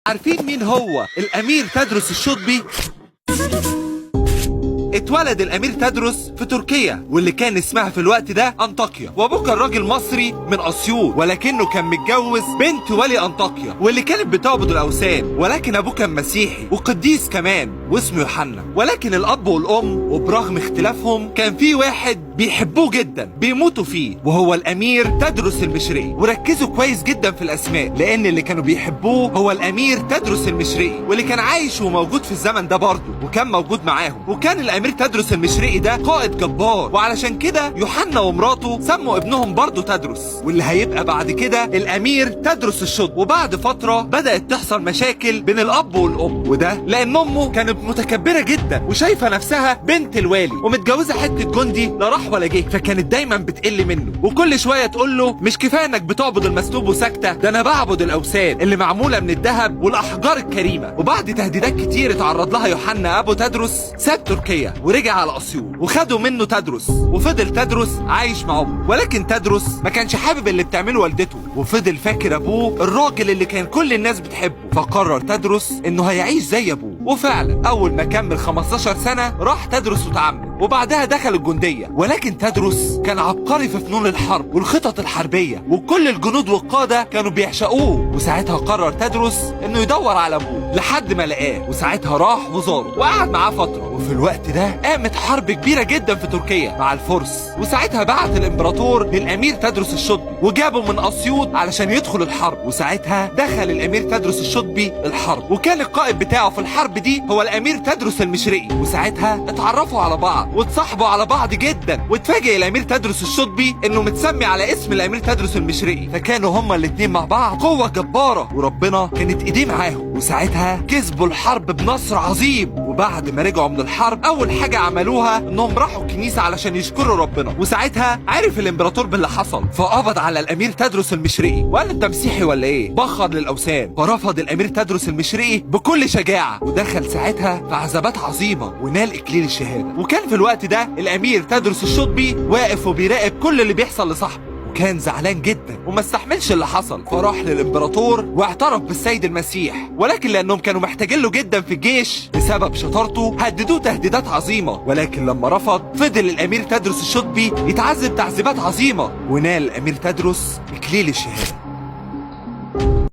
عارفين مين هو الأمير تادرس الشطبي؟ اتولد الأمير تادرس في تركيا، واللي كان اسمها في الوقت ده أنطاكيا. وأبوه كان راجل مصري من أسيوط، ولكنه كان متجوز بنت ولي أنطاكيا واللي كانت بتعبد الأوثان. ولكن أبوه كان مسيحي وقديس كمان واسمه يوحنا. ولكن الأب والأم وبرغم اختلافهم كان في واحد بيحبوه جدا بيموتوا فيه، وهو الأمير تادرس المشرقي. وركزوا كويس جدا في الأسماء، لأن اللي كانوا بيحبوه هو الأمير تادرس المشرقي، واللي كان عايش وموجود في الزمن ده برضه وكان موجود معاهم. وكان الأمير تادرس المشرقي ده قائد جبار، وعلشان كده يوحنا ومراته سموا ابنهم برضه تادرس، واللي هيبقى بعد كده الأمير تادرس الشطبي. وبعد فترة بدأت تحصل مشاكل بين الأب والأم، وده لأن أمه كانت متكبرة جدا وشايفة نفسها بنت الوالي ومتجوزة حتة جندي لا راح ولا جه، فكانت دايما بتقل منه وكل شوية تقول له مش كفاية انك بتعبد المسلوب وساكتة، ده انا بعبد الأوثان اللي معمولة من الذهب والأحجار الكريمة. وبعد تهديدات كتير اتعرض لها يوحنا أبو تادرس، ساب تركيا ورجع على أسيوط وخدوا منه تادرس، وفضل تادرس عايش مع أمه. ولكن تادرس ما كانش حابب اللي بتعمله والدته، وفضل فاكر أبوه الراجل اللي كان كل الناس بتحبه، فقرر تادرس إنه هيعيش زي أبوه. وفعلا أول ما كمل 15 سنة راح تادرس وتعمد، وبعدها دخل الجندية. ولكن تادرس كان عبقري في فنون الحرب والخطط الحربية، وكل الجنود والقادة كانوا بيعشقوه. وساعتها قرر تادرس انه يدور على ابوه لحد ما لقاه، وساعتها راح وزاره وقعد معاه فترة. وفي الوقت ده قامت حرب كبيرة جدا في تركيا مع الفرس، وساعتها بعت الامبراطور للامير تادرس الشطبي وجابه من اسيوط علشان يدخل الحرب. وساعتها دخل الامير تادرس الشطبي الحرب، وكان القائد بتاعه في الحرب دي هو الامير تادرس المشرقي. وساعتها اتعرفوا على بعض واتصاحبوا على بعض جدا، واتفاجئ الامير تادرس الشطبي انه متسمي على اسم الامير تادرس المشرقي، فكانوا هما الاتنين مع بعض قوة جبارة وربنا كانت ايديه معاهم. وساعتها كسبوا الحرب بنصر عظيم. وبعد ما رجعوا من الحرب اول حاجة عملوها انهم راحوا الكنيسة علشان يشكروا ربنا. وساعتها عرف الامبراطور باللي حصل، فقبض على الامير تادرس المشرقي وقال له انت مسيحي ولا ايه؟ بخر للاوثان. فرفض الامير تادرس المشرقي بكل شجاعة، ودخل ساعتها في عذابات عظيمة ونال اكليل الشهادة. وكان في الوقت ده الامير تادرس الشطبي واقف وبيراقب كل اللي بيحصل لصاحبه، وكان زعلان جدا وما استحملش اللي حصل، فراح للامبراطور واعترف بالسيد المسيح. ولكن لانهم كانوا محتاجين له جدا في الجيش بسبب شطارته هددوه تهديدات عظيمة، ولكن لما رفض فضل الامير تادرس الشطبي يتعذب تعذيبات عظيمة، ونال الامير تادرس اكليل الشهادة.